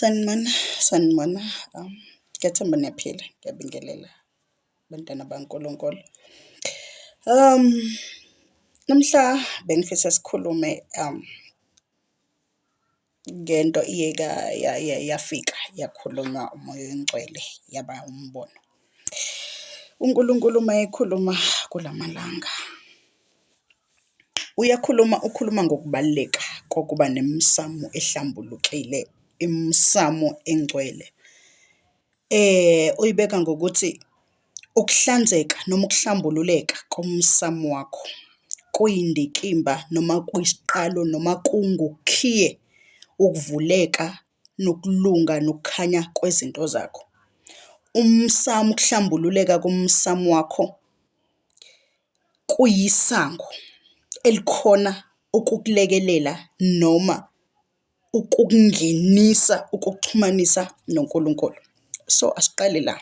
Sanibona, sanibona. Ngiyathemba niyaphila, ngiyabingelela bantwana bakaNkulunkulu. Namhla bengifisa sikhulume ngento yafika yakhulunywa uMoya Oyingcwele yaba umbono. UNkulunkulu uma ekhuluma kulamalanga uyakhuluma, ukhuluma ngokubaluleka kokuba nemisamo ehlambulukile, imisamo engcwele. Uyibeka ngokuthi ukuhlanzeka noma ukuhlambululeka komsamo wakho kuyindikimba noma kuyisiqalo noma kungukhiye ukuvuleka nokulunga nokukhanya kwezinto zakho. Umsamo, ukuhlambululeka komsamo wakho kuyisango elikhona ukukulekelela noma ukukungenisa, ukukuxhumanisa noNkulunkulu. So, asiqale la,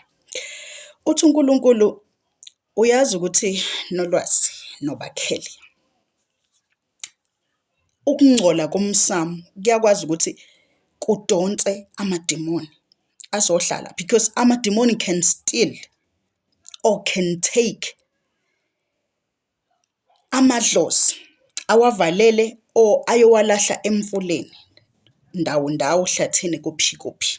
uthi uNkulunkulu uyazi ukuthi Nolwazi noBakhele, ukungcola komsamo kuyakwazi ukuthi kudonse amadimoni azohlala because amadimoni can steal or can take amadlozi awavalele or ayowalahla emfuleni ndawo ndawo hlathini kuphi kuphi.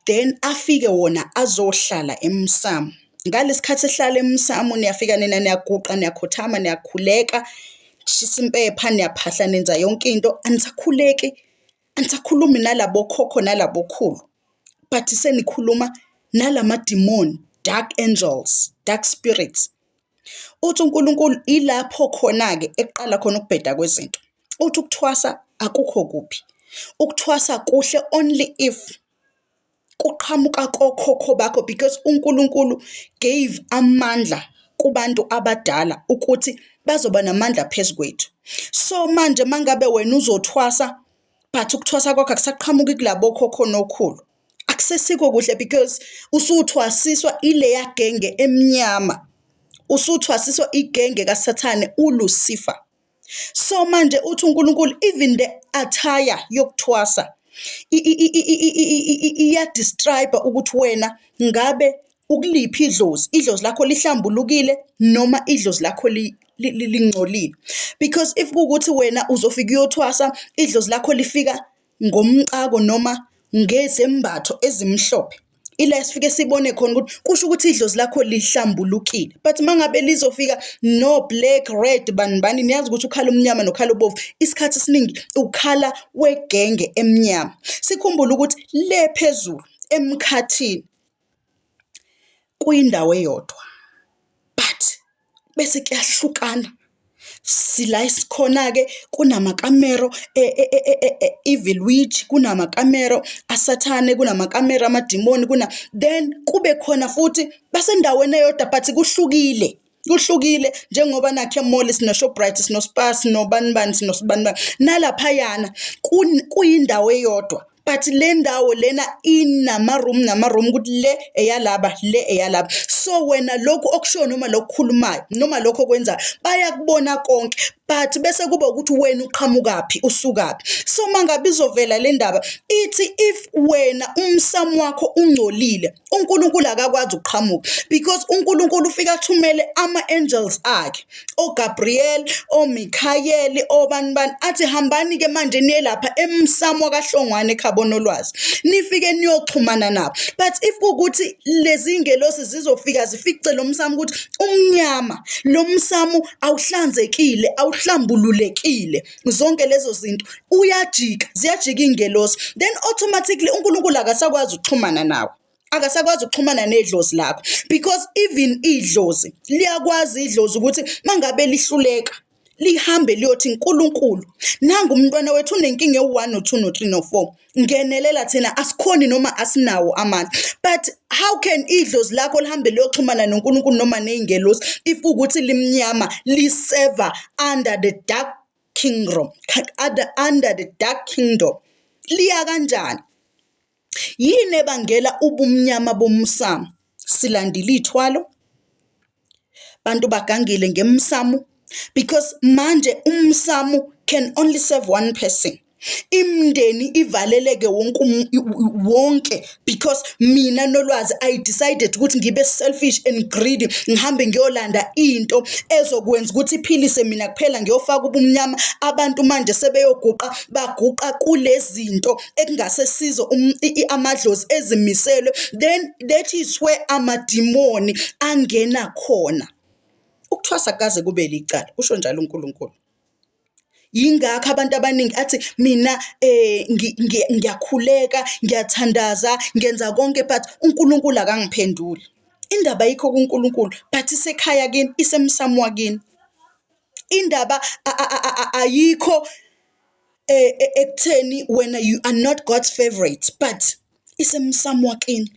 Then afike wona azohlala emsamo. Ngalesi khathi ehlala emsamo niyafika nina niyaguqa, niyakhothama, niyakhuleka, nishisa impepha, niyaphahla, nenza yonke into, anisakhuleki, anisakhulumi nalabo khokho nalabo khulu, but senikhuluma nalamadimoni, dark angels, dark spirits. Uthi uNkulunkulu ilapho khona-ke ekuqala khona ukubheda kwezinto. Uthi ukuthwasa akukho kubi, ukuthwasa kuhle only if kuqhamuka kokhokho bakho because uNkulunkulu gave amandla kubantu abadala ukuthi bazoba namandla phezu kwethu. So manje mangabe wena uzothwasa but ukuthwasa kwakho akusaqhamuki kulabo khokho nokhulu, akusesiko kuhle because usuthwasiswa ileya genge emnyama, usuthwasiswa igenge kaSathane uLucifer. So manje uthi uNkulunkulu even the attire yokuthwasa iya-describe-a ukuthi wena ngabe ukuliphi idlozi, idlozi lakho lihlambulukile noma idlozi lakho lingcolile. Because if kuwukuthi wena uzofika uyothwasa, idlozi lakho lifika ngomcako noma ngezembatho ezimhlophe, ila esifike sibone khona ukuthi kusho ukuthi idlozi lakho lihlambulukile. But uma ngabe lizofika no-black, red, bani bani, niyazi ukuthi ukhala omnyama nokhala obomvu, isikhathi esiningi ukhala wegenge emnyama. Sikhumbule ukuthi le phezulu emkhathini kuyindawo eyodwa but bese kuyahlukana. Sila esikhona-ke kunamakamero e-evil witch, kunamakamero asathane, kunamakamero amadimoni, kuna then kube khona futhi basendaweni eyodwa but kuhlukile. Kuhlukile njengoba nakho e-mall sino-Shoprite, sino-Spar, sinobani bani, sinosibani bani. Nalaphayana kuyindawo eyodwa but le ndawo lena inama-room nama-room ukuthi le eyalaba, le eyalaba. So wena lokhu okushoyo noma lokhu okukhulumayo noma lokhu okwenzayo bayakubona konke but bese kuba ukuthi wena uqhamukaphi, usukaphi. So uma ngabe izovela le ndaba ithi if wena umsamo wakho ungcolile, uNkulunkulu akakwazi ukuqhamuka because uNkulunkulu ufika athumele ama-angels akhe, oGabriel, oMikhayeli, obani bani, athi hambani-ke manje niye lapha emsamo kaHlongwane ekhabo Nolwazi, nifike niyoxhumana nabo. But if kuwukuthi lezi ngelosi zizofika zifice lo msamo ukuthi umnyama, lo msamo awuhlanzekile, awuhlambululekile, zonke lezo zinto, uyajika, ziyajika iy'ngelosi, then automatically uNkulunkulu akasakwazi ukuxhumana nawe. Akasakwazi ukuxhumana nedlozi lakho because even idlozi liyakwazi idlozi ukuthi mangabe lihluleka lihambe liyothi Nkulunkulu nangu umntwana wethu unenkinga ewu-one, no-two, no-three, no-four, ngenelela thina asikhoni noma asinawo amandla. But how can idlozi lakho lihambe liyoxhumana noNkulunkulu noma ney'ngelosi if kuwukuthi limnyama liseva under the dark kingdom, under the dark kingdom, liya kanjani? Yini ebangela ubumnyama bomsamo? Silandile iy'thwalo, bantu bagangile ngemsamo because manje umsamo can only serve one person. Imindeni ivaleleke wonke wonke because mina Nolwazi I decided ukuthi ngibe selfish and greedy, ngihambe ngiyolanda into ezokwenza ukuthi iphilise mina kuphela, ngiyofaka ubumnyama. Abantu manje sebeyoguqa, baguqa kulezinto ekungasesizo amadlozi ezimiselwe. Then that is where amadimoni angena khona. Ukuthwasa akukaze kube licala, usho njalo uNkulunkulu. Yingakho abantu abaningi athi mina ngiyakhuleka, ngiyathandaza, ngenza konke but uNkulunkulu akangiphenduli. Indaba ayikho kuNkulunkulu but isekhaya kini, isemsamo wakini. Indaba ayikho ekutheni wena you are not God's favorite, but isemsamo wakini.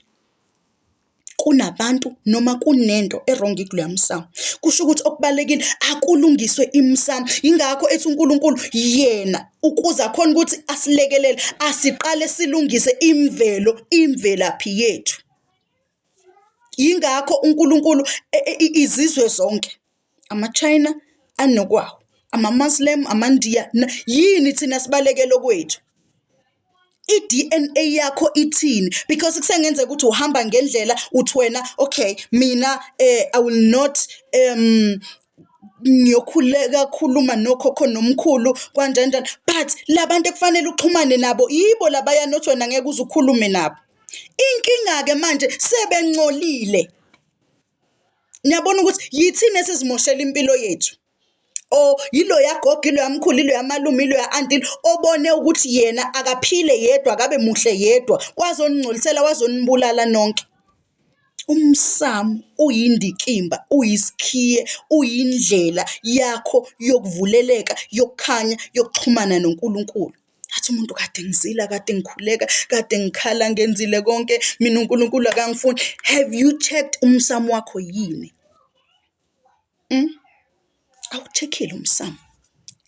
Kunabantu noma kunento e-wrong kuloya msamo. Kusho ukuthi okubalulekile akulungiswe imisamo. Yingakho ethi uNkulunkulu yena ukuze akhone ukuthi asilekelele, asiqale silungise imvelo, imvelaphi yethu. Yingakho uNkulunkulu izizwe zonke, ama-China anokwawo, ama-Muslim, amaNdiya, yini thina sibalekele okwethu? I-D_N_A yakho ithini? Because kusengenzeka ukuthi uhamba ngendlela uthi wena okay mina I will not ngiyokhuleka khuluma nokhokho nomkhulu kanjani njani, but la bantu ekufanele uxhumane nabo yibo labayana othi wena ngeke uze ukhulume nabo. Inkinga-ke manje sebencolile. Niyabona ukuthi yithina esizimoshela impilo yethu. Or yiloya gogo, iloya mkhulu, iloya malume, iloya anti obone ukuthi yena akaphile yedwa, akabe muhle yedwa, wazoningcolisela, wazonibulala nonke. Umsamo uyindikimba, uyisikhiye, uyindlela yakho yokuvuleleka, yokukhanya, yokuxhumana noNkulunkulu. Athi umuntu kade ngizila, kade ngikhuleka, kade ngikhala, ngenzile konke, mina uNkulunkulu akangifuni. Have you checked umsamo wakho yini? Awucheckile umsamo?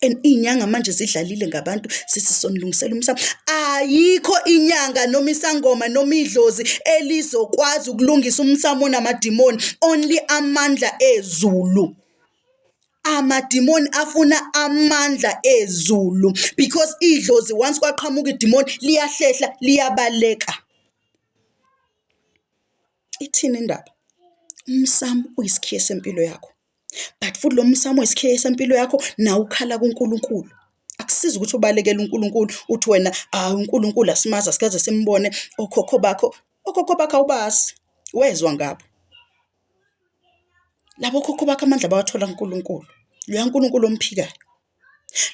And iy'nyanga manje zidlalile ngabantu, sithi sonilungisela umsamo. Ayikho inyanga noma isangoma noma idlozi elizokwazi ukulungisa umsamo onamadimoni, only amandla ezulu. Amadimoni afuna amandla ezulu because idlozi once kwaqhamuka idimoni liyahlehla, liyabaleka. Ithini indaba? Umsamo uyisikhiye sempilo yakho. But futhi lo msamo oyisikhiye sempilo yakho nawo ukhala kuNkulunkulu. Akusizi ukuthi ubalekele uNkulunkulu uthi wena hayi uNkulunkulu asimazi, asikaze simbone, okhokho bakho, okhokho bakho awubazi, wezwa ngabo. Labo khokho bakho amandla bawathola kuNkulunkulu. Loya Nkulunkulu omphikayo.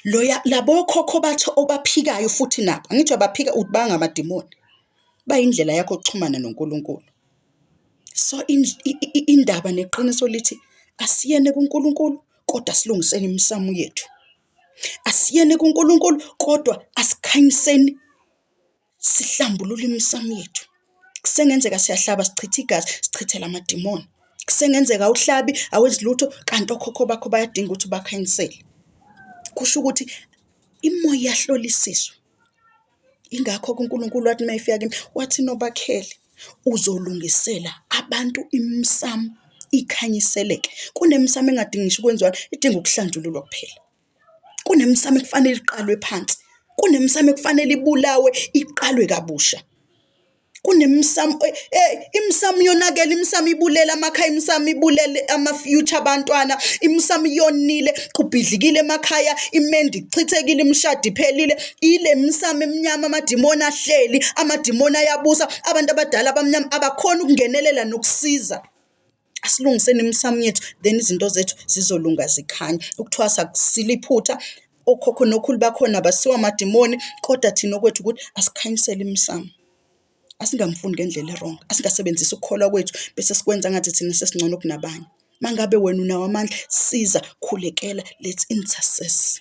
Loya labo khokho batho obaphikayo futhi nabo, angithi uyabaphika uthi bangamadimoni. Bayindlela yakho yokuxhumana noNkulunkulu. So indaba neqiniso lithi asiyene kuNkulunkulu kodwa silungiseni imisamo yethu. Asiyene kuNkulunkulu kodwa asikhanyiseni, sihlambulule imisamo yethu. Kusengenzeka siyahlaba, sichitha igazi, sichithela amadimoni. Kusengenzeka awuhlabi, awenzi lutho, kanti okhokho bakho bayadinga ukuthi ubakhanyisele. Kusho ukuthi imoya iyahlolisiswa. Ingakho uNkulunkulu wathi uma efika kimi, wathi nobakhele uzolungisela abantu imisamo ikhanyiseleke. Kunemisamo engadingi ngisho ukwenziwa, idinga ukuhlanjululwa kuphela. Kunemisamo ekufanele iqalwe phansi. Kunemisamo ekufanele ibulawe, iqalwe kabusha. Kunemisamo imisamo yonakele, imisamo ibulele amakhaya, imisamo ibulele ama-future abantwana, imisamo yonile, kubhidlikile emakhaya, imendi ichithekile, imishado iphelile. Ile misamo emnyama, amadimoni ahleli, amadimoni ayabusa, abantu abadala abamnyama abakhoni ukungenelela nokusiza. Asilungiseni imisamo yethu, then izinto zethu zizolunga zikhanye. Ukuthwasa akusilo iphutha, okhokho nokhulu bakhona abasiwo amadimoni, kodwa thina okwethu ukuthi asikhanyisele imisamo. Asingamfuni ngendlela e-wrong, asingasebenzisi ukukholwa kwethu bese sikwenza ngathi thina sesingcono kunabanye. Uma ngabe wena unawo amandla, siza, khulekela, let's intercess.